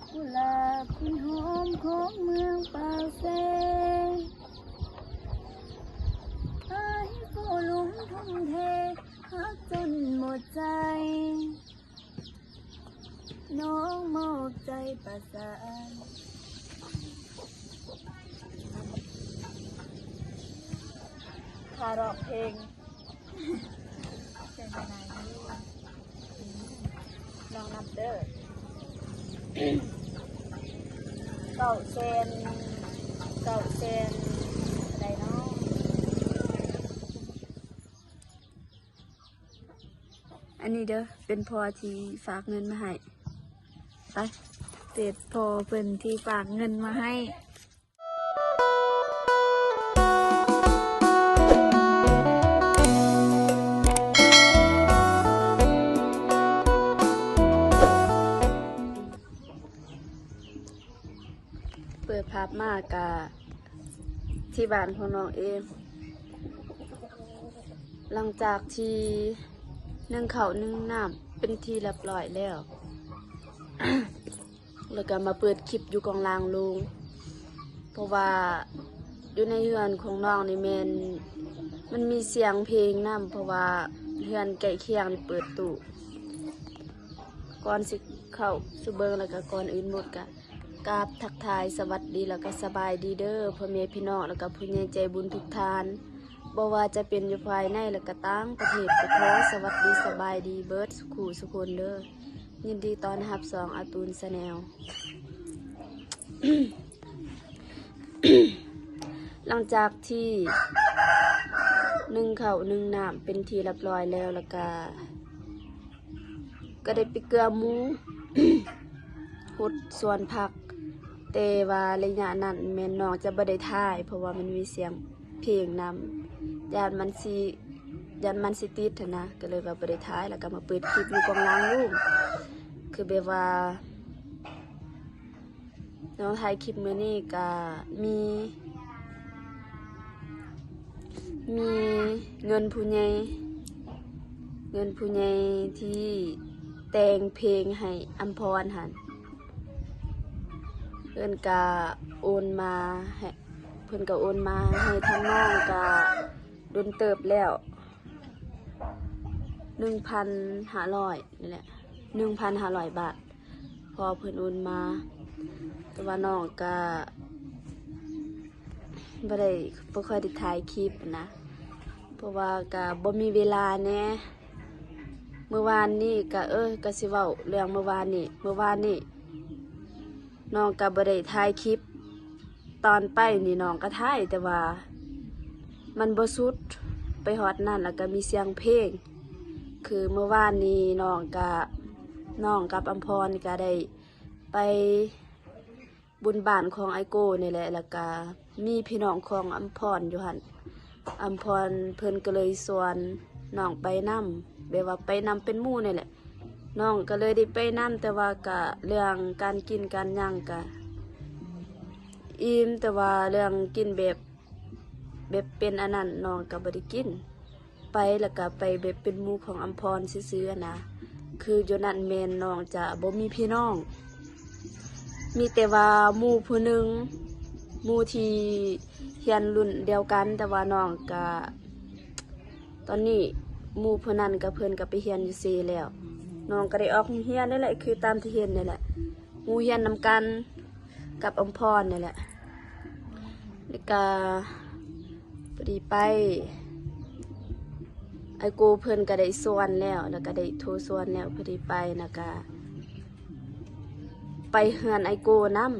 ກຸຫຼາບກິ່ນຫອມຂອງເມືອງປາກເຊ ອ້າຍຜູ້ຫຼົງທຸ່ມເທ ຮັກຈົນໝົດໃຈ ນ້ອງມອບໃຈປະສານ. ຄ່າຮ້ອງເພງ ເປັນຈັ່ງໃດ ນ້ອງນັບເດີ ເກົ້າແສນ ເກົ້າແສນເທົ່າໃດເນາະ? ອັນນີ້ເດີ ເປັນພໍ່ທີ່ຝາກເງິນມາໃຫ້. ໄປ ເປັນພໍ່ເພິ່ນທີ່ຝາກເງິນມາໃຫ້. ເປີດພາບມາກະທີ່ບ້ານຂອງນ້ອງເອງ ຫຼັງຈາກທີ່ໜຶ້ງເຂົ້າໜຶ້ງນ້ຳເປັນທີ່ລຽບຮ້ອຍແລ້ວ ແລ້ວກະມາເປີດຄລິບຢູ່ກອງລ່າງໂລງ ເພາະວ່າຢູ່ໃນເຮືອນຂອງນ້ອງນີ້ແມ່ນມັນມີສຽງເພງນຳ ເພາະວ່າເຮືອນໃກ້ຄຽງນີ້ເປີດຕູ້. ກ່ອນຊິເຂົ້າສູ່ເບິ່ງ ແລ້ວກະກ່ອນອື່ນໝົດກະກາບທັກທາຍສະຫວັດດີ ແລ້ວກະສະບາຍດີເດີ ພໍ່ແມ່ພີ່ນ້ອງ ແລ້ວກະຜູ້ໃຫຍ່ໃຈບຸນທຸກທ່ານ ບໍ່ວ່າຈະເປັນຢູ່ພາຍໃນ ແລ້ວກະຕ່າງປະເທດ ກະຂໍສະຫວັດດີສະບາຍດີເບິດສູ່ຄູ່ສູ່ຄົນເດີ. ຍິນດີຕ້ອນຮັບຊ່ອງອາຕູນ Channel. ຫຼັງຈາກທີ່ໜຶ້ງເຂົ້າໜຶ້ງນ້ຳເປັນທີ່ລຽບຮ້ອຍແລ້ວ ແລ້ວກະ ກະໄດ້ໄປເກືອໝູ ຫົດສວນຜັກ ແຕ່ວ່າໄລຍະນັ້ນແມ່ນນ້ອງຈະບໍ່ໄດ້ຖ່າຍ ເພາະວ່າມັນມີສຽງເພງນຳ ຢ້ານມັນຊິ ຢ້ານມັນຊິຕິດຫັ້ນນະ ກະເລີຍວ່າບໍ່ໄດ້ຖ່າຍ ແລ້ວກະມາເປີດຄລິບຢູ່ກອງລ່າງໂລງ ຄືແບບວ່າ ນ້ອງຖ່າຍຄລິບມື້ນີ້ກະມີ ມີເງິນຜູ້ໃຫຍ່ ເງິນຜູ້ໃຫຍ່ທີ່ແຕ່ງເພງໃຫ້ອຳພອນຫັ້ນ ເພິ່ນກະໂອນມາໃຫ້ ເພິ່ນກະໂອນມາໃຫ້ທາງນ້ອງກະດົນເຕີບແລ້ວ ໜຶ່ງພັນຫ້າຮ້ອຍນີ້ແຫຼະ ໜຶ່ງພັນຫ້າຮ້ອຍບາດ. ພໍ່ເພິ່ນໂອນມາ ແຕ່ວ່ານ້ອງກະບໍ່ໄດ້ ບໍ່ຄ່ອຍໄດ້ຖ່າຍຄລິບນະ ເພາະວ່າກະບໍ່ມີເວລາແດ່. ມື້ວານນີ້ກະ ເອີ ກະຊິເວົ້າເລື່ອງມື້ວານນີ້ ມື້ວານນີ້ນ້ອງກະບໍ່ໄດ້ຖ່າຍຄລິບ ຕອນໄປນີ້ນ້ອງກະຖ່າຍ ແຕ່ວ່າມັນບໍ່ສຸດ ໄປຮອດນັ້ນແລ້ວກະມີສຽງເພງ ຄືມື້ວານນີ້ນ້ອງກະ ນ້ອງກັບອຳພອນກະໄດ້ໄປບຸນບ້ານຂອງອ້າຍໂກນີ້ແຫຼະ ແລ້ວກະມີພີ່ນ້ອງຂອງອຳພອນຢູ່ຫັ້ນ ອຳພອນເພິ່ນກະເລີຍຊວນນ້ອງໄປນຳ ແບບວ່າໄປນຳເປັນໝູ່ນີ້ແຫຼະ ນ້ອງກະເລີຍໄດ້ໄປນຳ ແຕ່ວ່າກະເລື່ອງການກິນການຫຍັງກະອີ່ມ ແຕ່ວ່າເລື່ອງກິນແບບ ແບບເປັນອັນນັ້ນນ້ອງກະບໍ່ໄດ້ກິນ ໄປແລ້ວກະໄປແບບເປັນໝູ່ຂອງອຳພອນຊື່ໆຫັ້ນນະ ຄືຢູ່ນັ້ນແມ່ນນ້ອງຈະບໍ່ມີພີ່ນ້ອງ ມີແຕ່ວ່າໝູ່ຜູ້ໜຶ່ງ ໝູ່ທີ່ຮຽນລຸ້ນດຽວກັນ ແຕ່ວ່ານ້ອງກະ ຕອນນີ້ໝູ່ຜູ້ນັ້ນກະ ເພິ່ນກະໄປຮຽນຢູ່ເຊແລ້ວ ນ້ອງກະໄດ້ອອກໂຮງຮຽນນີ້ແຫຼະ ຄືຕາມທີ່ເຫັນນີ້ແຫຼະ ໝູ່ຮຽນນຳກັນກັບອຳພອນນີ້ແຫຼະ ແລ້ວກະ ພໍດີໄປ ອ້າຍໂກເພິ່ນກະໄດ້ຊວນແລ້ວ ແລ້ວກະໄດ້ໂທຊວນແລ້ວ ພໍດີໄປ ແລ້ວກະໄປເຮືອນອ້າຍໂກນຳ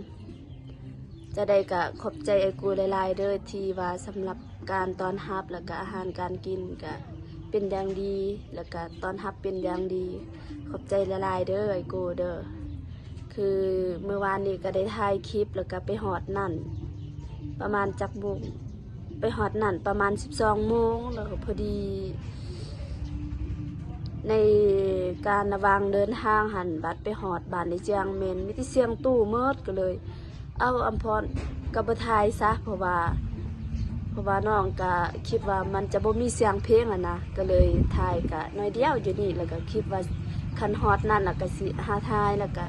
ຈະໄດ້ກະຂອບໃຈອ້າຍໂກຫຼາຍໆເດີ ທີ່ວ່າສຳລັບການຕ້ອນຮັບ ແລ້ວກະອາຫານການກິນກະເປັນຢ່າງດີ ແລ້ວກະຕ້ອນຮັບເປັນຢ່າງດີ ຂອບໃຈຫຼາຍໆເດີອ້າຍໂກເດີ. ຄືມື້ວານນີ້ກະໄດ້ຖ່າຍຄລິບ ແລ້ວກະໄປຮອດນັ້ນປະມານຈັກໂມງ ໄປຮອດນັ້ນປະມານສິບສອງໂມງ ແລ້ວກະພໍດີໃນການລະຫວ່າງເດີນທາງຫັ້ນ ບັດໄປຮອດບ້ານໄອ້ຈຽງແມ່ນມີແຕ່ສຽງຕູ້ໝົດ ກະເລີຍ ເອົາ ອຳພອນກະບໍ່ຖ່າຍຊະ ເພາະວ່າ ເພາະວ່ານ້ອງກະຄິດວ່າມັນຈະບໍ່ມີສຽງເພງຫັ້ນນະ ກະເລີຍຖ່າຍກະໜ້ອຍດຽວຢູ່ນີ້ ແລ້ວກະຄິດວ່າຄັນຮອດນັ້ນແລ້ວກະຊິຫາຖ່າຍ ແລ້ວກະ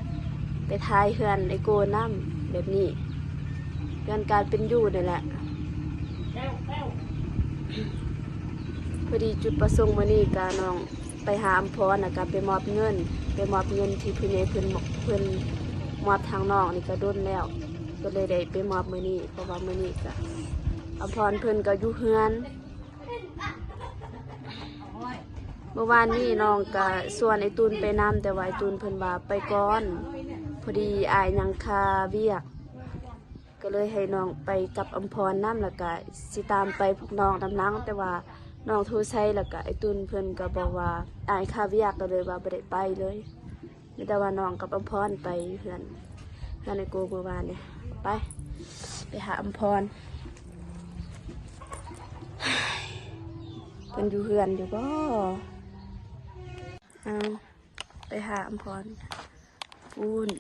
ໄປ ຖ່າຍເຮືອນອ້າຍໂກນຳ ແບບນີ້ ເຮືອນການເປັນຢູ່ນີ້ແຫຼະ. ພໍດີຈຸດປະສົງມື້ນີ້ກະນ້ອງໄປຫາອຳພອນ ແລ້ວກະໄປມອບເງິນ ໄປມອບເງິນທີ່ຜູ້ໃຫຍ່ເພິ່ນ ເພິ່ນມອບທາງນ້ອງນີ້ກະດົນແລ້ວ ກໍເລີຍໄດ້ໄປມອບມື້ນີ້ ເພາະວ່າມື້ນີ້ກະອຳພອນເພິ່ນກໍຢູ່ເຮືອນ. ເມື່ອວານນີ້ນ້ອງກະຊວນໄອ້ຕຸນໄປນຳ ແຕ່ວ່າໄອ້ຕຸນເພິ່ນວ່າໄປກ່ອນ ພໍດີອ້າຍຍັງຄາວຽກ ກໍເລີຍໃຫ້ນ້ອງໄປກັບອຳພອນນຳ ແລ້ວກະຊິຕາມໄປພວກນ້ອງນຳຫຼັງ ແຕ່ວ່ານ້ອງໂທໃສ່ ແລ້ວກະໄອ້ຕຸນເພິ່ນກໍບອກວ່າອ້າຍຄາວຽກ ກໍເລີຍວ່າບໍ່ໄດ້ໄປເລີຍ. ມີແຕ່ວ່ານ້ອງກັບອຳພອນໄປເຮືອນ ເຮືອນອ້າຍໂກມື້ວານນີ້. ໄປ ໄປຫາອຳພອນ ເພິ່ນຢູ່ເຮືອນຢູ່ບໍ່? ເອົາ ໄປຫາອຳພອນພຸ້ນ.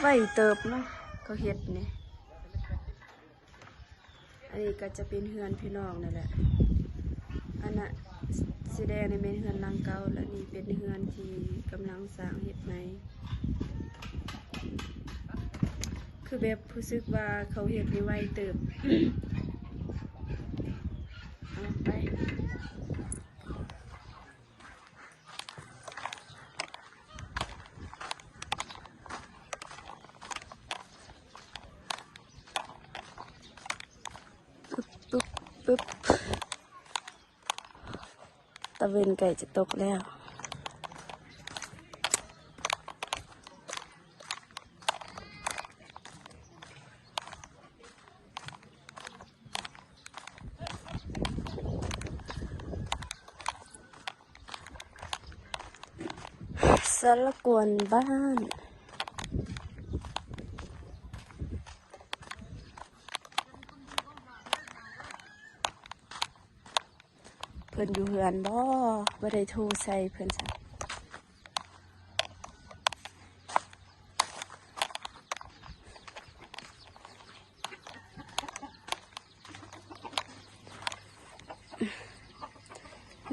ໄວເຕີບເນາະ ເຂົາເຮັດນີ້. ອັນນີ້ກໍຈະເປັນເຮືອນພີ່ນ້ອງນັ້ນແຫຼະ ອັນນະ ສ- ສີແດງນີ້ແມ່ນເຮືອນຫຼັງເກົ່າ ແລະນີ້ເປັນເຮືອນທີ່ກຳລັງສ້າງເຮັດໃໝ່. ຄືແບບຮູ້ສຶກວ່າເຂົາເຮັດນີ້ໄວເຕີບ. ເອົາໄປ. ປຶບ ປຶບ ປຶບ ຕາເວັນໃກ້ຈະຕົກແລ້ວ. ສາລະກວນບ້ານ ເພິ່ນຢູ່ເຮືອນບໍ່? ບໍ່ໄດ້ໂທໃສ່ເພິ່ນຊະ.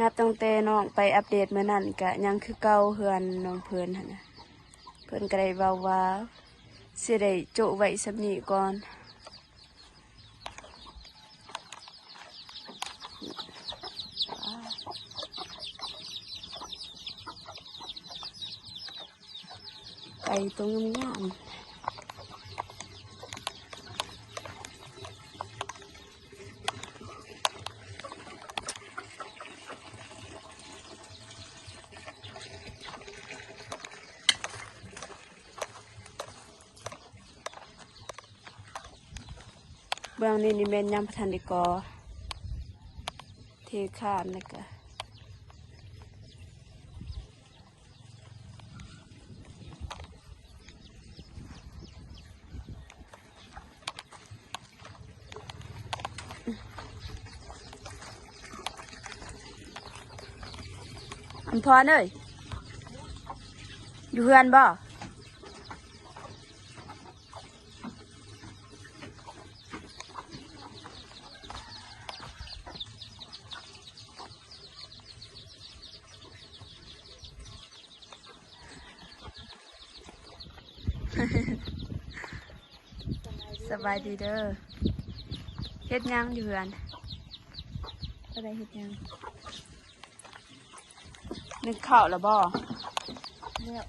ນັບຕັ້ງແຕ່ນ້ອງໄປອັບເດດມື້ນັ້ນກະຍັງຄືເກົ່າ ເຮືອນນ້ອງເພິ່ນຫັ້ນນະ ເພິ່ນກະໄດ້ເວົ້າວ່າຊິໄດ້ໂຈະໄວ້ສ່ຳນີ້ກ່ອນ. ໄກ່ຕົວງາມໆ. ເບື້ອງນີ້ນີ້ແມ່ນຍັງບໍ່ທັນໄດ້ກໍ່ ເທຄານແລ້ວກະ ອຳພອນເອີຍ ຢູ່ເຮືອນບໍ່? ສະບາຍດີເດີ. ເຮັດຫຍັງຢູ່ເຮືອນ? ບໍ່ໄດ້ເຮັດຫຍັງ. ໜຶ້ງເຂົ້າແລ້ວບໍ່? ແລ້ວ.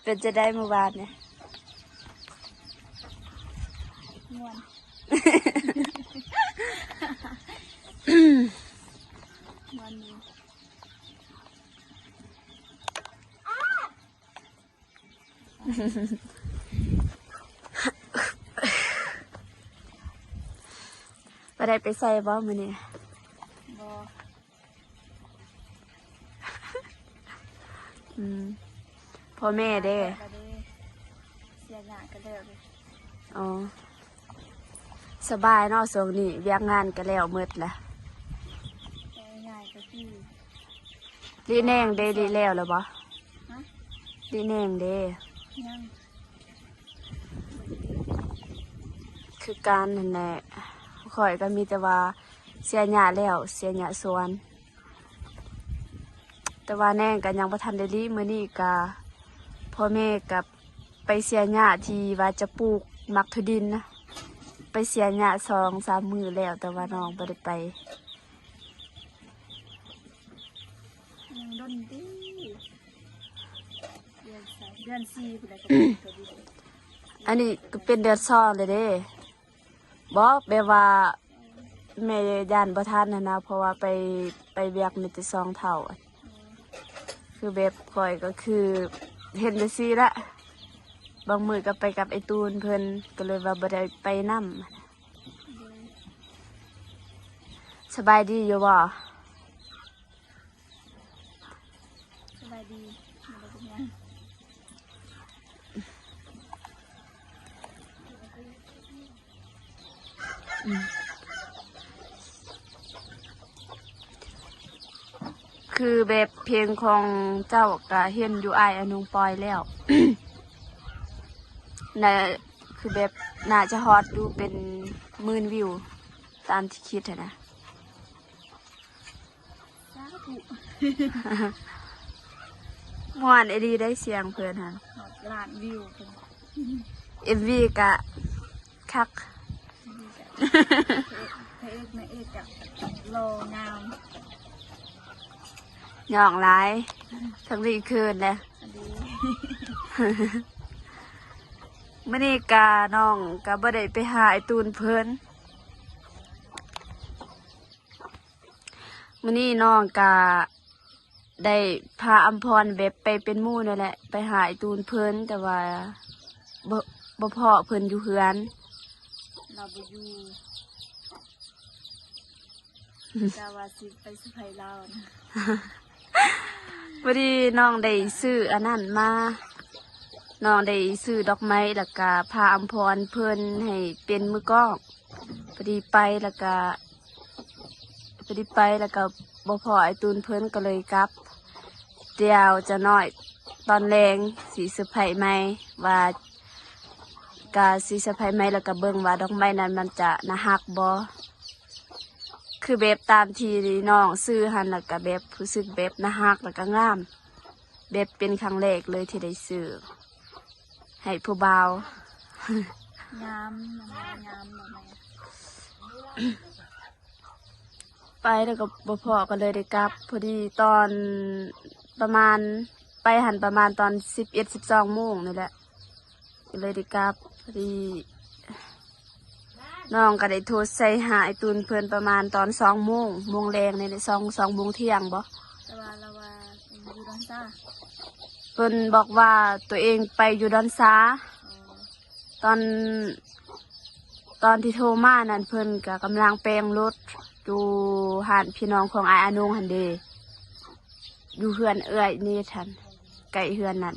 ເປັນຈັ່ງໃດມື້ວານນີ້? ມ່ວນ. ມ່ວນຢູ່. ບໍ່ໄດ້ໄປໃສບໍ່ມື້ນີ້? ບໍ່. ອືມ ພໍ່ແມ່ເດ້? ເສຍຫຍ້າກໍແລ້ວເດ້. ອໍ ສະບາຍເນາະ ຊ່ວງນີ້ວຽກງານກໍແລ້ວໝົດລະ. ເອີ ຫຍ້າກໍຄື ລິແໜງເດ້ ລິແລ້ວລະບໍ່? ຮະ? ລິແໜງເດ້? ຍັງ. ຄືກັນຫັ້ນແຫຼະ. ຂ້ອຍກໍມີແຕ່ວ່າເສຍຫຍ້າແລ້ວ ເສຍຫຍ້າສວນ ແຕ່ວ່າແໜງກໍຍັງບໍ່ທັນໄດ້ລີ້. ມື້ນີ້ກໍພໍ່ແມ່ກໍໄປເສຍຫຍ້າທີ່ວ່າຈະປູກໝາກຖົ່ວດິນນະ ໄປເສຍຫຍ້າສອງສາມມື້ແລ້ວ ແຕ່ວ່ານ້ອງບໍ່ໄດ້ໄປ. ຍັງດົນຕິ ເດືອນສາມ ເດືອນສີ່ພຸ້ນແຫຼະກໍເປັນຕົວດິນ. ອັນນີ້ກໍເປັນເດືອນສອງແລ້ວເດ້. ບໍ່ ແບບວ່າແມ່ຢ້ານບໍ່ທັນຫັ້ນນະ ເພາະວ່າໄປ ໄປວຽກມີແຕ່ສອງເຖົ້າ. ຄືແບບຂ້ອຍກໍຄືເຫັນຈັ່ງຊີ້ລະ ບາງມື້ກໍໄປກັບໄອ້ຕູນເພິ່ນ ກໍເລີຍວ່າບໍ່ໄດ້ໄປນຳ. ສະບາຍດີຢູ່ບໍ່? ສະບາຍດີ ບໍ່ໄດ້ເປັນຫຍັງ. ອືມ ຄືແບບເພງຂອງເຈົ້າກະເຫັນຢູ່ ອ້າຍອານົງປ່ອຍແລ້ວ ນະ ຄືແບບໜ້າຈະຮອດຢູ່ເປັນໝື່ນວິວ ຕາມທີ່ຄິດຫັ້ນນະ. ສາທຸ ມ່ວນອີ່ຫຼີໄດ໋ ສຽງເພິ່ນຫັ້ນ ຮອດລ້ານວິວເພິ່ນ. ເອັມວີກະຄັກ ພະເອກ ນາງເອກກະຫຼໍ່ງາມ ຍ້ອງຫຼາຍ ທັງນີ້ຄືນແຫຼະ. ມື້ນີ້ກະນ້ອງກະບໍ່ໄດ້ໄປຫາໄອ້ຕູນເພິ່ນ. ມື້ນີ້ນ້ອງກະໄດ້ພາອຳພອນແບບໄປເປັນໝູ່ນີ້ແຫຼະ ໄປຫາໄອ້ຕູນເພິ່ນ ແຕ່ວ່າບໍ່ ບໍ່ພໍ້ເພິ່ນຢູ່ເຮືອນ ລາວບໍ່ຢູ່ ກະວ່າຊິໄປເຊີໄພຣສລາວນະ. ພໍດີນ້ອງໄດ້ຊື້ອັນນັ້ນມາ ນ້ອງໄດ້ຊື້ດອກໄມ້ ແລ້ວກະພາອຳພອນເພິ່ນໃຫ້ເປັນມືກ້ອງ. ພໍດີໄປແລ້ວກະ ພໍດີໄປແລ້ວກະບໍ່ພໍ້ອ້າຍຕູນເພິ່ນ ກໍເລີຍກັບ. ດຽວຈັກໜ້ອຍຕອນແລງຊິເຊີໄພຣສໃໝ່ ວ່າ ກະຊິເຊີໄພຣສໃໝ່ ແລ້ວກະເບິ່ງວ່າດອກໄມ້ນັ້ນມັນຈະໜ້າຮັກບໍ່. ຄືແບບຕາມທີ່ນ້ອງຊື້ຫັ້ນ ແລ້ວກະແບບຮູ້ສຶກແບບໜ້າຮັກ ແລ້ວກະງາມ ແບບເປັນຄັ້ງແລກເລີຍທີ່ໄດ້ຊື້ໃຫ້ຜູ້ບ່າວ. ງາມ ງາມ ງາມ ງາມ. ໄປແລ້ວກໍບໍ່ພໍ້ ກໍເລີຍໄດ້ກັບ. ພໍດີຕອນປະມານ ໄປຫັ້ນປະມານຕອນສິບເອັດ ສິບສອງໂມງນີ້ແຫຼະ ກໍເລີຍໄດ້ກັບ. ພໍດີນ້ອງກໍໄດ້ໂທໃສ່ຫາອ້າຍຕູນເພິ່ນປະມານຕອນສອງໂມງ ໂມງແລງນີ້ແຫຼະ ສອງ ສອງໂມງທ່ຽງບໍ? ແຕ່ວ່າລາວວ່າຢູ່ດອນຊາ ເພິ່ນບອກວ່າຕົວເອງໄປຢູ່ດອນຊາ. ອໍ ຕອນ ຕອນທີ່ໂທມານັ້ນ ເພິ່ນກະກຳລັງແປງລົດຢູ່ຮ້ານພີ່ນ້ອງຂອງອ້າຍອານົງຫັ້ນເດ ຢູ່ເຮືອນເອື້ອຍເນດຫັ້ນ ໃກ້ເຮືອນນັ້ນ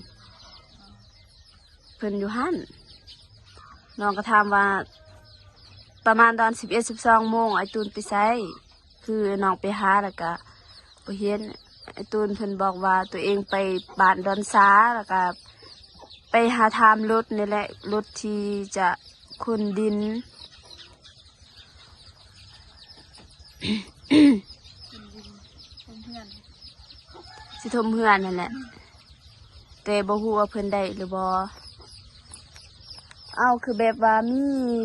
ເພິ່ນຢູ່ຫັ້ນ. ນ້ອງກໍຖາມວ່າ ປະມານຕອນສິບເອັດ ສິບສອງໂມງ ອ້າຍຕູນໄປໃສ? ຄືນ້ອງໄປຫາແລ້ວກະບໍ່ເຫັນ. ອ້າຍຕູນເພິ່ນບອກວ່າຕົວເອງໄປບ້ານດອນຊາ ແລ້ວກະໄປຫາທາມລົດນີ້ແຫຼະ ລົດທີ່ຈະຂົນດິນ ຂົນດິນ ຖົມເຮືອນ ຊິຖົມເຮືອນຫັ້ນແຫຼະ. ແຕ່ບໍ່ຮູ້ວ່າເພິ່ນໄດ້ຫຼືບໍ່. ເອົ້າ ຄືແບບວ່າມີ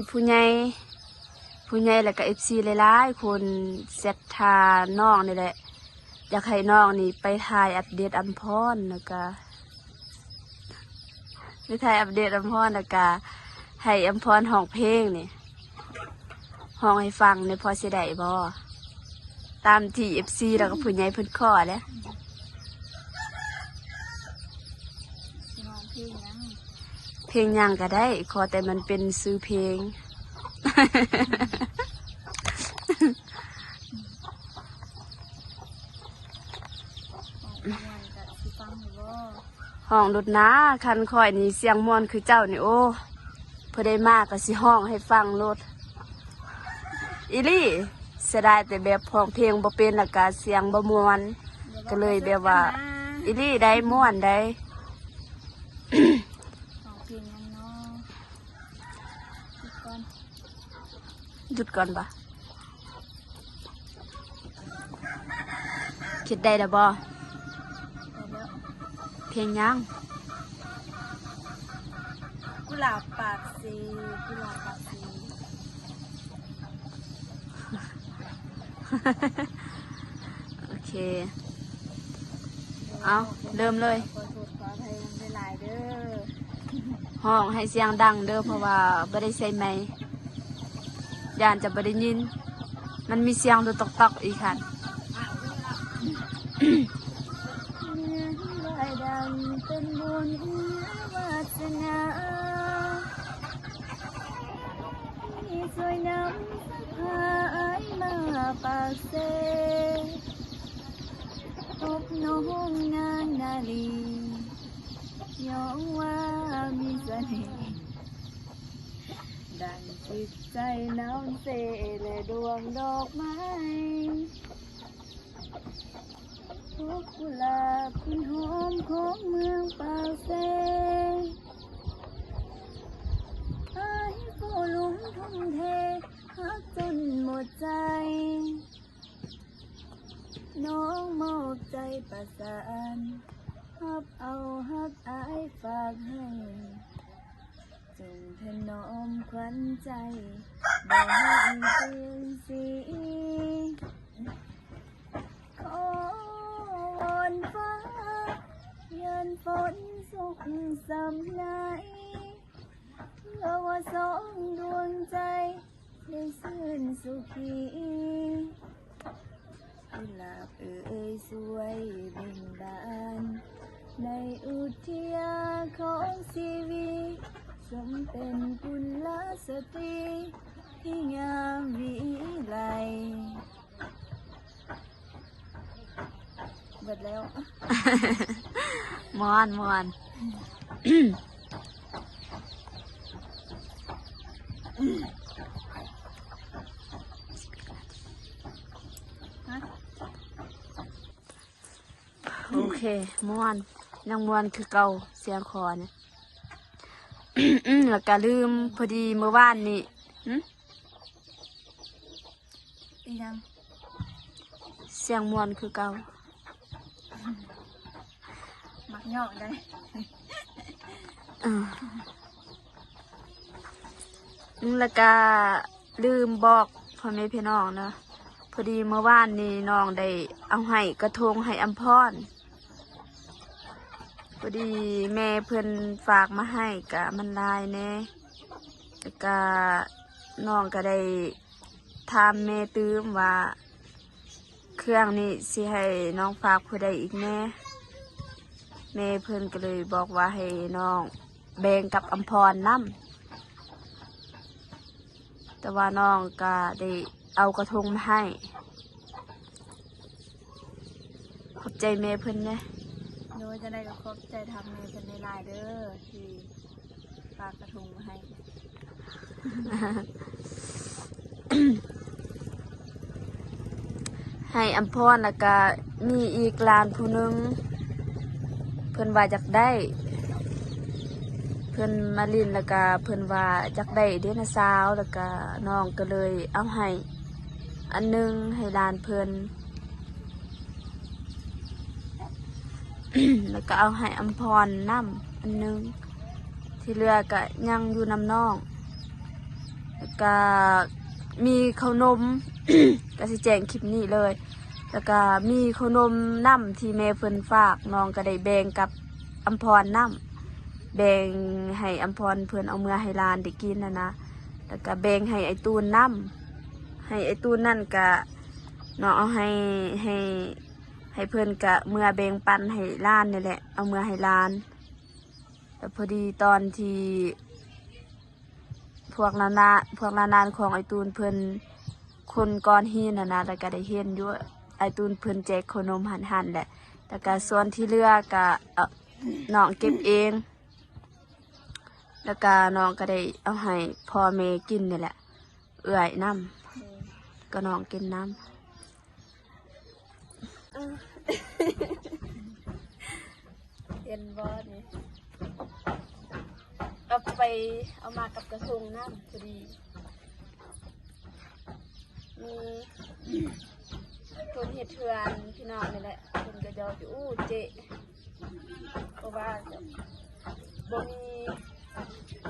ຜູ້ໃຫຍ່ ຜູ້ໃຫຍ່ ແລ້ວກະເອັຟຊີຫຼາຍໆຄົນແຊັດຫານ້ອງນີ້ແຫຼະ ຢາກໃຫ້ນ້ອງນີ້ໄປຖ່າຍອັບເດດອຳພອນ ແລ້ວກະໄປຖ່າຍອັບເດດອຳພອນ ແລ້ວກະໃຫ້ອຳພອນຮ້ອງເພງນີ້ ຮ້ອງໃຫ້ຟັງແດ່ ພໍຊິໄດ້ບໍ່? ຕາມທີ່ເອັຟຊີ ແລ້ວກໍຜູ້ໃຫຍ່ເພິ່ນຂໍແຫຼະ. ຊິຮ້ອງເພງຫຍັງ? ເພງຫຍັງກໍໄດ້ ຂໍແຕ່ມັນເປັນຊື່ເພງ. ຮ້ອງມ່ວນກໍຊິຟັງຢູ່ບໍ່? ຮ້ອງໂລດນາ ຄັນຂ້ອຍນີ້ສຽງມ່ວນຄືເຈົ້ານີ້ ໂອ້ ຜູ້ໃດມາກໍຊິຮ້ອງໃຫ້ຟັງໂລດ ອີ່ຫຼີ. ເສຍດາຍແຕ່ແບບຮ້ອງເພງບໍ່ເປັນ ແລ້ວກະສຽງບໍ່ມ່ວນ ກໍເລີຍແບບວ່າ ອີ່ຫຼີໄດ໋ ມ່ວນໄດ໋. ຮ້ອງເພງຫຍັງນໍ? ຢຸດກ່ອນ ຢຸດກ່ອນບໍ? ຄິດໄດ້ແລ້ວບໍ່? ເພງຫຍັງ? ກຸຫຼາບປາກເຊ, ກຸຫຼາບປາກເຊ. ໂອເຄ ເອົາ ເລີ່ມເລີຍ. ຂໍໂທດຂໍອະໄພນຳຫຼາຍໆເດີ. ຮ້ອງໃຫ້ສຽງດັງເດີ ເພາະວ່າບໍ່ໄດ້ໃສ່ໄມ. ຢ້ານຈະບໍ່ໄດ້ຍິນ, ມັນມີສຽງດູຕອກໆອີກຫັ້ນ. ເໝືອນວ່າດັ່ງເປັນບຸນວາສະໜາ ທີ່ຊ່ວຍນຳສະພາອ້າຍມາປາກເຊ, ພົບນ້ອງນາງນາລີ ຍ້ອງວ່າມີສະເໜ່ ດັ່ງຈິດໃຈນ້ຳເຊ ແລະດວງດອກໄມ້ ດອກກຸຫຼາບກິ່ນຫອມຂອງເມືອງປາກເຊ. ອ້າຍຜູ້ລຸ່ມທຸ່ມເທ ຮັກຈົນໝົດໃຈ, ນ້ອງມອບໃຈປະສານ ຮັບເອົາຮັກອ້າຍຝາກໃຫ້. ຈົ່ງຖະໜອມຂວັນໃຈ ບໍ່ໃຫ້ເປັນສີ. ຂໍວອນຟ້າ ຢ່າຝົນສົກສຳໄຫຼ ເພື່ອວ່າສອງດວງໃຈ ໄດ້ຊື່ນສຸຂີ. ກຸຫຼາບເອີຍ ຊ່ວຍເບັ່ງບານ ໃນອຸທິຍາຂອງຊີວິດ, ສົມເປັນກຸລະສະຕີທີ່ງາມວິໄລ. ເບິດແລ້ວ. ມ່ວນ ມ່ວນ. ໂອເຄ ມ່ວນ ຍັງມ່ວນຄືເກົ່າ ສຽງຄໍນີ້. ແລ້ວກະລືມ ພໍດີມື້ວານນີ້ ຫຶ? ອີຫຍັງ? ສຽງມ່ວນຄືເກົ່າ. ມັກຍ້ອງໄດ໋. ເອີ ແລ້ວກະລືມບອກພໍ່ແມ່ພີ່ນ້ອງເນາະ, ພໍດີມື້ວານນີ້ນ້ອງໄດ້ເອົາໄຫ້ກະທົງໃຫ້ອຳພອນ. ພໍດີແມ່ເພິ່ນຝາກມາໃຫ້ ກະມັນຫຼາຍແດ່, ແລ້ວກະນ້ອງກະໄດ້ຖາມແມ່ຕື່ມວ່າ ເຄື່ອງນີ້ຊິໃຫ້ນ້ອງຝາກຜູ້ໃດອີກແດ່? ແມ່ເພິ່ນກໍເລີຍບອກວ່າໃຫ້ນ້ອງແບ່ງກັບອຳພອນນຳ, ແຕ່ວ່ານ້ອງກໍໄດ້ເອົາກະທົງມາໃຫ້. ຂອບໃຈແມ່ເພິ່ນແດ່. ໂດຍ, ຈັ່ງໃດກໍຂອບໃຈທາງແມ່ເພິ່ນຫຼາຍໆເດີ ທີ່ ຝາກກະທົງມາໃຫ້ ໃຫ້ອຳພອນ. ແລ້ວກະມີອີກຫຼານຜູ້ໜຶ່ງ ເພິ່ນວ່າຢາກໄດ້, ເພິ່ນມາຫຼິ້ນ ແລ້ວກະເພິ່ນວ່າຢາກໄດ້ເດນາຊາວ, ແລ້ວກະນ້ອງກໍເລີຍເອົາໃຫ້ອັນໜຶ່ງໃຫ້ຫຼານເພິ່ນ. ແລ້ວກໍເອົາໃຫ້ອຳພອນນຳອັນໜຶ່ງ, ທີ່ເຫຼືອກໍຍັງຢູ່ນຳນ້ອງ. ແລ້ວກໍມີເຂົ້າໜົມ, ກໍຊິແຈ້ງຄລິບນີ້ເລີຍ. ແລ້ວກໍມີເຂົ້າໜົມນຳທີ່ແມ່ເພິ່ນຝາກ, ນ້ອງກໍໄດ້ແບ່ງກັບອຳພອນນຳ, ແບ່ງໃຫ້ອຳພອນເພິ່ນເອົາເມືອໃຫ້ຫຼານໄດ້ກິນຫັ້ນນະ, ແລ້ວກໍແບ່ງໃຫ້ອ້າຍຕູນນຳ. ໃຫ້ອ້າຍຕູນນັ້ນກະ ນ້ອງເອົາໃຫ້ ໃຫ້ ໃຫ້ເພິ່ນກະເມືອແບ່ງປັນໃຫ້ຫຼານນີ້ແຫຼະ, ເອົາເມືອໃຫ້ຫຼານ. ແລ້ວພໍດີຕອນທີ່ພວກຫຼານໆ ພວກຫຼານໆຂອງອ້າຍຕູນເພິ່ນຂົນກ້ອນຫີນຫັ້ນນະ, ແລ້ວກະໄດ້ເຫັນຢູ່ ອ້າຍຕູນເພິ່ນແຈກເຂົ້າໜົມຫັ້ນໆແຫຼະ. ແລ້ວກະສ່ວນທີ່ເຫຼືອກະ ເອີ ນ້ອງເກັບເອງ, ແລ້ວກະນ້ອງກະໄດ້ເອົາໃຫ້ພໍ່ແມ່ກິນນີ້ແຫຼະ. ເອື້ອຍນຳ ເອີ ກໍນ້ອງກິນນຳ. ເອີ ເຫັນບໍ່ນີ້ ເອົາໄປ ເອົາມາກັບກະທົງນຳ ພໍດີມີຜູ້ ເຮັດເຮືອນພີ່ນ້ອງນີ້ແຫຼະ ເພິ່ນກໍຢອກຢູ່ ເຈະ ເພາະວ່າບໍ່ມີ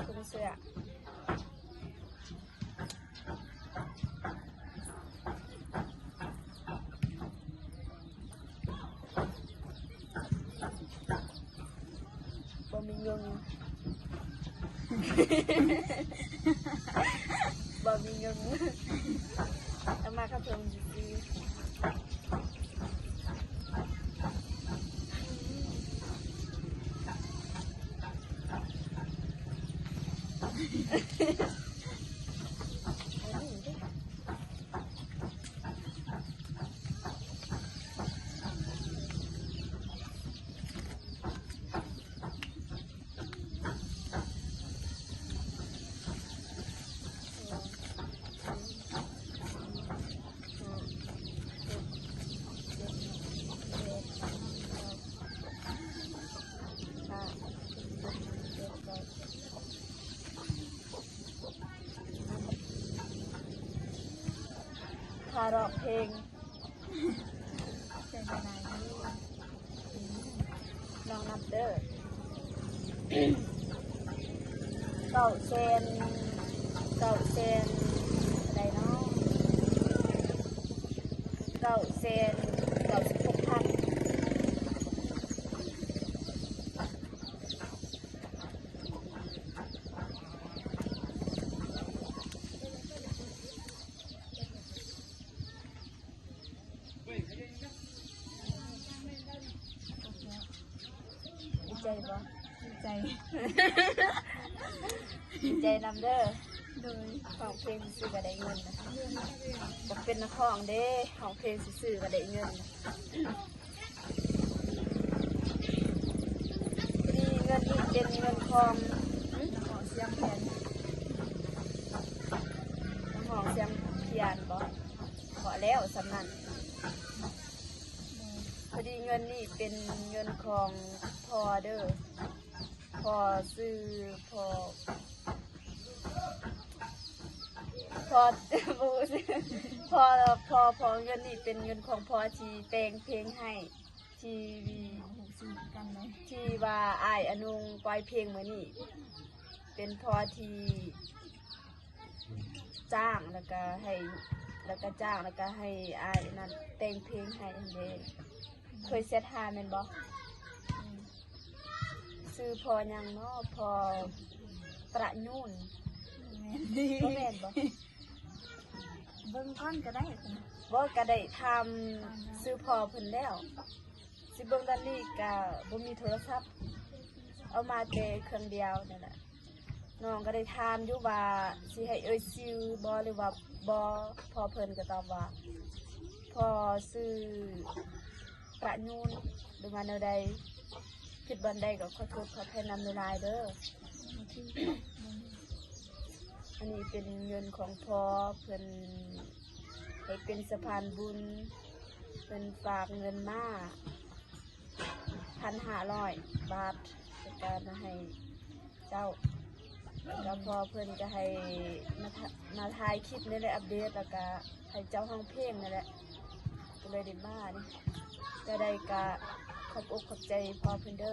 ບໍ່ມີເສື້ອ ບໍ່ມີເງິນ ບໍ່ມີເງິນ ເອົາມາກະເທິງຊື່ໆ ຖ້າຮ້ອງເພງ ໃສ່ຫຼາຍໆ ເດີ ລອງນັບເດີ ເກົ້າແສນ ເກົ້າແສນ ເທົ່າໃດເນາະ ເກົ້າແສນເກົ້າສິບຫົກພັນ. ດີໃຈບໍ່? ດີໃຈ ດີໃຈນຳເດີ. ໂດຍ. ຮ້ອງເພງຊື່ໆ ກໍໄດ້ເງິນນະ. ບໍ່ເປັນນັກຮ້ອງເດ້ ຮ້ອງເພງຊື່ໆ ກໍໄດ້ເງິນນະ. ພໍດີເງິນນີ້ເປັນເງິນຂອງ ນັກຮ້ອງສຽງພຽນ ນັກຮ້ອງສຽງພຽນບໍ? ພໍແລ້ວສ່ຳນັ້ນ. ພໍດີເງິນນີ້ເປັນເງິນຂອງພໍ່ເດີ ພໍ່ຊື່ ພໍ່ ພໍ່ ບໍ່ຮູ້ຊື່ ພໍ່ ພໍ່ ພໍ່ ເງິນນີ້ເປັນເງິນຂອງພໍ່ທີ່ແຕ່ງເພງໃຫ້ ທີ່ ທີ່ວ່າອ້າຍອານຸງປ່ອຍເພງມື້ນີ້ ເປັນພໍ່ທີ່ຈ້າງ ແລ້ວກະໃຫ້ ແລ້ວກະຈ້າງ ແລ້ວກະໃຫ້ອ້າຍນັ້ນແຕ່ງເພງໃຫ້ຫັ້ນເດ້. ເຄີຍແຊັດຫາແມ່ນບໍ່? ຊື່ພໍ່ຫຍັງເນາະ? ພໍ່ປະຍູນ. ແມ່ນ ບໍ່ແມ່ນບໍ? ເບິ່ງກ່ອນກໍໄດ້. ບໍ່ ກໍໄດ້ຖາມຊື່ພໍ່ເພິ່ນແລ້ວ. ຊິເບິ່ງຕອນນີ້ກະບໍ່ມີໂທລະສັບ ເອົາມາແຕ່ເຄື່ອງດຽວນັ້ນແຫຼະ. ນ້ອງກໍໄດ້ຖາມຢູ່ວ່າຊິໃຫ້ເອີ່ຍຊື່ບໍ່ ຫຼືວ່າບໍ່? ພໍ່ເພິ່ນກໍຕອບວ່າ ພໍ່ຊື່ປະຍູນ ຫຼືວ່າແນວໃດ? ຜິດບ່ອນໃດກໍຂໍໂທດຂໍອະໄພນຳຫຼາຍໆເດີ. ອັນນີ້ເປັນເງິນຂອງພໍ່ເພິ່ນ ໃຫ້ເປັນສະພານບຸນ ເພິ່ນຝາກເງິນມາ ພັນຫ້າຮ້ອຍບາດ ແລ້ວກະມາໃຫ້ເຈົ້າ ແລ້ວກະພໍ່ເພິ່ນກະໃຫ້ມາ ມາຖ່າຍຄລິບນີ້ແຫຼະ ອັບເດດ ແລ້ວກະໃຫ້ເຈົ້າຮ້ອງເພງນີ້ແຫຼະ ກໍເລີຍໄດ້ມານີ້. ແນວໃດກະຂອບອົກຂອບໃຈພໍ່ເພິ່ນເດີ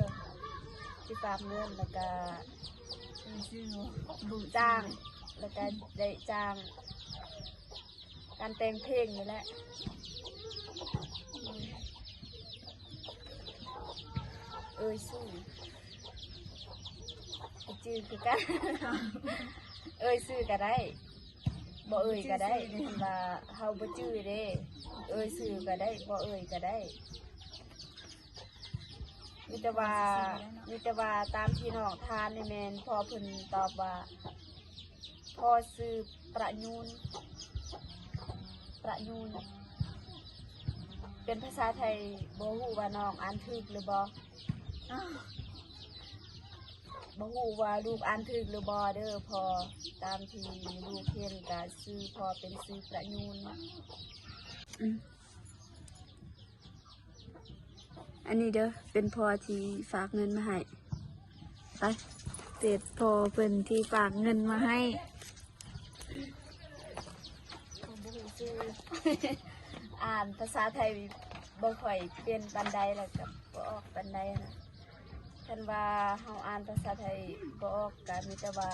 ທີ່ຝາກເງິນ ແລ້ວກະຈ້າງ ແລ້ວກະໄດ້ຈ້າງ ການແຕ່ງເພງນີ້ແຫຼະ. ເອີ່ຍຊື່ ຈື່ຄືກັນ ເອີ່ຍຊື່ກໍໄດ້ ບໍ່ເອີ່ຍກໍໄດ້ ເພາະວ່າເຮົາບໍ່ຈື່ເດ້. ເອີ່ຍຊື່ກໍໄດ້ ບໍ່ເອີ່ຍກໍໄດ້. ມີແຕ່ວ່າ ມີແຕ່ວ່າຕາມທີ່ນ້ອງຖາມນີ້ແມ່ນ ພໍ່ເພິ່ນຕອບວ່າ ພໍ່ຊື່ປະຍູນ ປະຍູນ ເປັນພາສາໄທ. ບໍ່ຮູ້ວ່ານ້ອງອ່ານຖືກຫຼືບໍ່ ບໍ່ຮູ້ວ່າລູກອ່ານຖືກຫຼືບໍ່ເດີ ເພາະຕາມທີ່ລູກເຫັນກະຊື່ພໍ່ເປັນຊື່ປະຍູນ. ອືມ ອັນນີ້ເດີ ເປັນພໍ່ທີ່ຝາກເງິນມາໃຫ້. ໄປ ເປັນພໍ່ເພິ່ນທີ່ຝາກເງິນມາໃຫ້. ບໍ່ຮູ້ຊື່ ອາ ອ່ານພາສາໄທບໍ່ຄ່ອຍເປັນປານໃດ ແລ້ວກໍບໍ່ອອກປານໃດນະ. ຄັນວ່າເຮົາອ່ານພາສາໄທບໍ່ອອກ ກໍມີແຕ່ວ່າ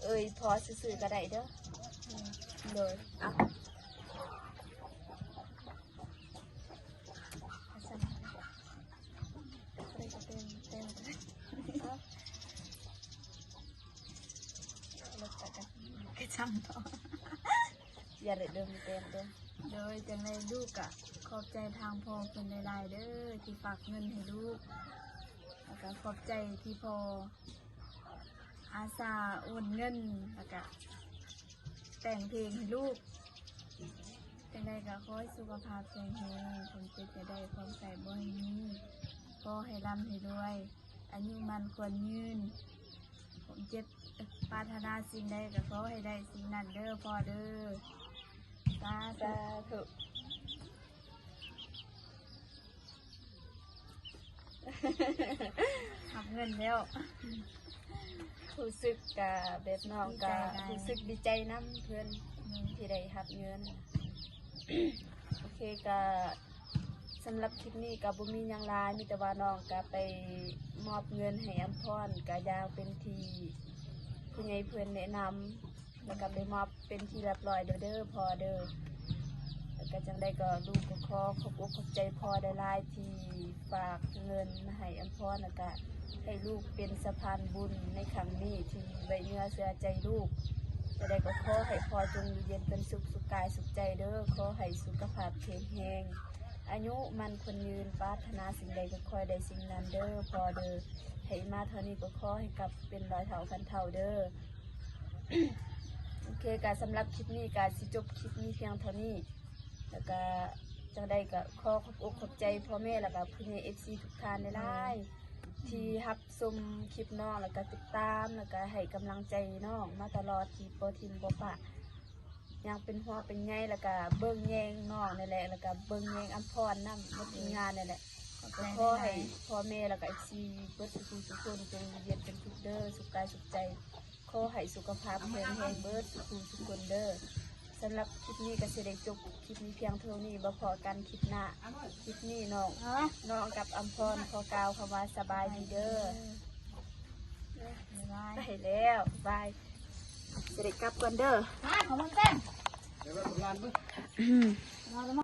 ເອີ່ຍພໍຊື່ໆກໍໄດ້ເດີ. ໂດຍ ເອົາ ກະຈຳຕໍ່ ຢ່າໄດ້ເດີມເຕັມເດີ. ໂດຍ ຈັ່ງໃດລູກກະຂອບໃຈທາງພໍ່ເພິ່ນຫຼາຍໆເດີ ທີ່ຝາກເງິນໃຫ້ລູກ ແລ້ວກະຂອບໃຈທີ່ພໍ່ອາສາໂອນເງິນ ແລ້ວກະແຕ່ງເພງໃຫ້ລູກ. ຈັ່ງໃດກະຂໍໃຫ້ສຸຂະພາບແຂງແຮງ ຄວາມເຈັບຢ່າໄດ້ ຄວາມໄຂ້ບໍ່ໃຫ້ມີ ຂໍໃຫ້ລ່ຳໃຫ້ລວຍ ອາຍຸໝັ້ນຂວັນຍືນ ຄວາມເຈັບ ປາດຖະໜາສິ່ງໃດກໍຂໍໃຫ້ໄດ້ສິ່ງນັ້ນເດີພໍ່ເດີ. ສາທຸ ສາທຸ. ຮັບເງິນແລ້ວ ຮູ້ສຶກກະແບບນ້ອງກະ ດີໃຈຫຼາຍ ຮູ້ສຶກດີໃຈນຳເພິ່ນ ອືມ ທີ່ໄດ້ຮັບເງິນ. ໂອເຄ ກະ ສຳລັບຄລິບນີ້ກໍບໍ່ມີຫຍັງຫຼາຍ ມີແຕ່ວ່ານ້ອງກໍໄປມອບເງິນໃຫ້ອຳພອນ ກໍຢ່າງເປັນທີ່ຜູ້ໃຫຍ່ເພິ່ນແນະນຳ ແລ້ວກໍໄປມອບເປັນທີ່ຮຽບຮ້ອຍແລ້ວເດີພໍ່ເດີ. ແລ້ວກໍຈັ່ງໃດກໍລູກກໍຂໍຂອບອົກຂອບໃຈພໍ່ຫຼາຍໆ ທີ່ຝາກເງິນມາໃຫ້ອຳພອນ ແລ້ວກໍໃຫ້ລູກເປັນສະພານບຸນໃນຄັ້ງນີ້ ທີ່ໄວ້ເນື້ອເຊື່ອໃຈລູກ. ຈັ່ງໃດກໍຂໍໃຫ້ພໍ່ຈົ່ງຢູ່ເຢັນເປັນສຸກ ສຸກກາຍສຸກໃຈເດີ ຂໍໃຫ້ສຸຂະພາບແຂງແຮງ ອາຍຸໝັ້ນຂວັນຍືນ ປາດຖະໜາສິ່ງໃດກໍຂໍໃຫ້ໄດ້ສິ່ງນັ້ນເດີພໍ່ເດີ. ໃຫ້ມາເທົ່ານີ້ກໍຂໍໃຫ້ກັບເປັນຮ້ອຍເທົ່າພັນເທົ່າເດີ. ໂອເຄ ກະສຳລັບຄລິບນີ້ກະຊິຈົບຄລິບນີ້ພຽງເທົ່ານີ້ ແລ້ວກະຈັ່ງໃດກະຂໍຂອບອົກຂອບໃຈພໍ່ແມ່ ແລ້ວກະຜູ້ໃຫຍ່ເອັຟຊີທຸກທ່ານຫຼາຍໆ ທີ່ຮັບຊົມຄລິບນ້ອງ ແລ້ວກະຕິດຕາມ ແລ້ວກະໃຫ້ກຳລັງໃຈນ້ອງມາຕະຫຼອດ ທີ່ບໍ່ຖິ້ມບໍ່ປະ ຍັງເປັນຫ່ວງເປັນໃຍ ແລ້ວກະເບິ່ງແຍງນ້ອງນີ້ແຫຼະ ແລ້ວກະເບິ່ງແຍງອຳພອນນຳ ໝົດທີມງານນີ້ແຫຼະ. ກໍຂໍໃຫ້ພໍ່ແມ່ ແລ້ວກະເອັຟຊີເບິດສູ່ຜູ້ສູ່ຄົນ ຈົ່ງຢູ່ເຢັນເປັນສຸກເດີ ສຸກກາຍສຸກໃຈ ຂໍໃຫ້ສຸຂະພາບແຂງແຮງເບິດສູ່ຜູ້ສູ່ຄົນເດີ. ສຳລັບຄລິບນີ້ກໍຊິໄດ້ຈົບຄລິບນີ້ພຽງເທົ່ານີ້ ບໍ່ພໍ້ກັນຄລິບໜ້າ. ຄລິບນີ້ນ້ອງ ນ້ອງກັບອຳພອນຂໍກ່າວຄຳວ່າສະບາຍດີເດີ. ບາຍບາຍ ໄປແລ້ວ ບາຍ. ຊິໄດ້ກັບກ່ອນເດີ. ຂອງມັນເຕັມ.